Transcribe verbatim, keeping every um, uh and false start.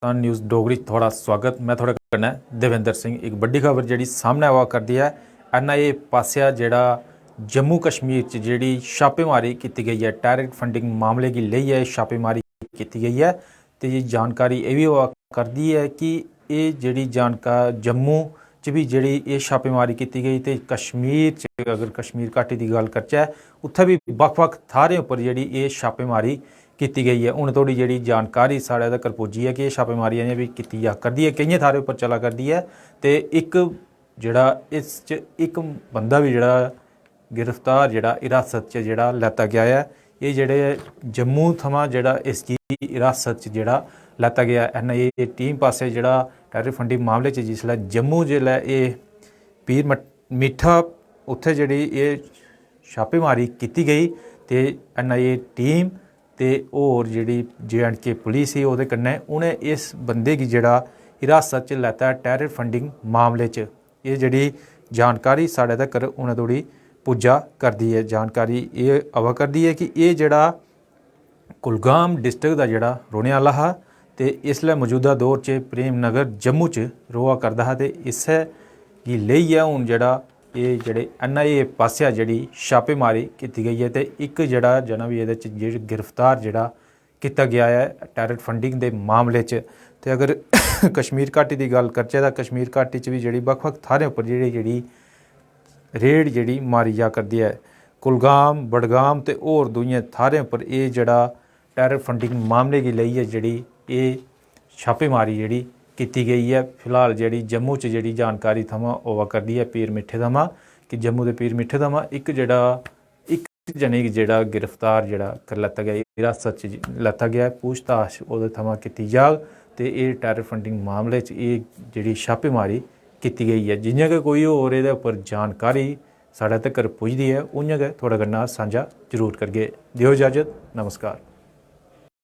Pakistan news Dogri च थुआढ़ा स्वागत। में थुआढ़े कन्नै देवेंद्र सिंह। इक बड्डी खबर जेह्ड़ी सामनै आवा करदी ऐ, एनआईए पासेआ जेह्ड़ा जम्मू कश्मीर च जेह्ड़ी छापेमारी कीती गई ऐ, टैरर फंडिंग मामले गी लेइयै छापेमारी कीती गई ऐ। ते एह् जानकारी एह् बी होआ करदी ऐ कि एह् जेह्ड़ी जानका-, जम्मू च बी जेह्ड़ी एह् छापेमारी कीती गई ते कश्मीर च, अगर कश्मीर घाटी दी गल्ल करचै, उत्थै बी बक्ख-बक्ख थाह्रें उप्पर जेह्ड़ी एह् छापेमारी कीती गई ऐ। हून धोड़ी जेह्ड़ी जानकारी साढ़े तगर पुज्जी ऐ कि एह् छापेमारी अजें बी कीती जा करदी ऐ, केइयें थाह्रें उप्पर चला करदी ऐ। ते इक जेह्ड़ा इस च इक बंदा बी जेह्ड़ा गिरफ्तार, जेह्ड़ा हिरासत च जेह्ड़ा लैता गेआ ऐ, एह् जेह्ड़े जम्मू थमां जेह्ड़ा इसगी हिरासत च जेह्ड़ा लैता गेआ, एनआईए टीम पासेआ जेह्ड़ा टैरर फंडिंग मामले च जिसलै जम्मू जेल्लै एह् पीर मठ-, मिट्ठा, उत्थै जेह्ड़ी एह् छापेमारी कीती गई ते एनआईए टीम ते होर जेह्ड़ी जे एंड के पुलिस ही, ओह्दे कन्नै उ'नें इस बंदे गी जेह्ड़ा हिरासत च लैता ऐ टैरर फंडिंग मामले च। एह् जेह्ड़ी जानकारी साढ़े तगर हूनै धोड़ी पुज्जा करदी ऐ। जानकारी एह् आवा करदी ऐ कि एह् जेह्ड़ा कुलगाम डिस्ट्रिक्ट दा जेह्ड़ा रौह्ने आह्ला हा ते इसलै मजूदा दौर च प्रेम नगर जम्मू च रोआ करदा हा ते इस्सै गी लेइयै हून जेह्ड़ा एह् जेह्ड़े एनआईए पासेआ जेह्ड़ी छापेमारी कीती गई ऐ ते इक जेह्ड़ा जना बी एह्दे च जेह्ड़ी गिरफ्तार जेह्ड़ा कीता गेआ ऐ टैरर फंडिंग दे मामले च। ते अगर कश्मीर घाटी दी गल्ल करचै तां कश्मीर घाटी च बी जेह्ड़ी बक्ख-बक्ख थाह्रें उप्पर जेह्ड़ी, जेह्ड़ी रेड जेह्ड़ी मारी जा करदी ऐ, कुलगाम, बडगाम ते होर दूइयें थाह्रें उप्पर एह् जेह्ड़ा टैरर फंडिंग मामले गी लेइयै जेह्ड़ी एह् छापेमारी जेह्ड़ी कीती गेई ऐ। फिलहाल जेह्ड़ी जम्मू च जेह्ड़ी जानकारी थमां होआ करदी ऐ पीर मिट्ठे थमां कि जम्मू दे पीर मिट्ठे थमां इक जेह्ड़ा, इक जने गी जेह्ड़ा गिरफ्तार जेह्ड़ा करी लैता गेआ, हिरासत च लैता गेआ, पूछताछ ओह्दे थमां कीती जाग ते एह् टैरर फंडिंग मामले च एह् जेह्ड़ी छापेमारी कीती गई ऐ। जि'यां गै कोई होर एह्दे उप्पर जानकारी साढ़े तगर पुजदी ऐ, उ'यां गै थुआढ़े कन्नै सांझा जरूर करगे। देओ इजाजत, नमस्कार।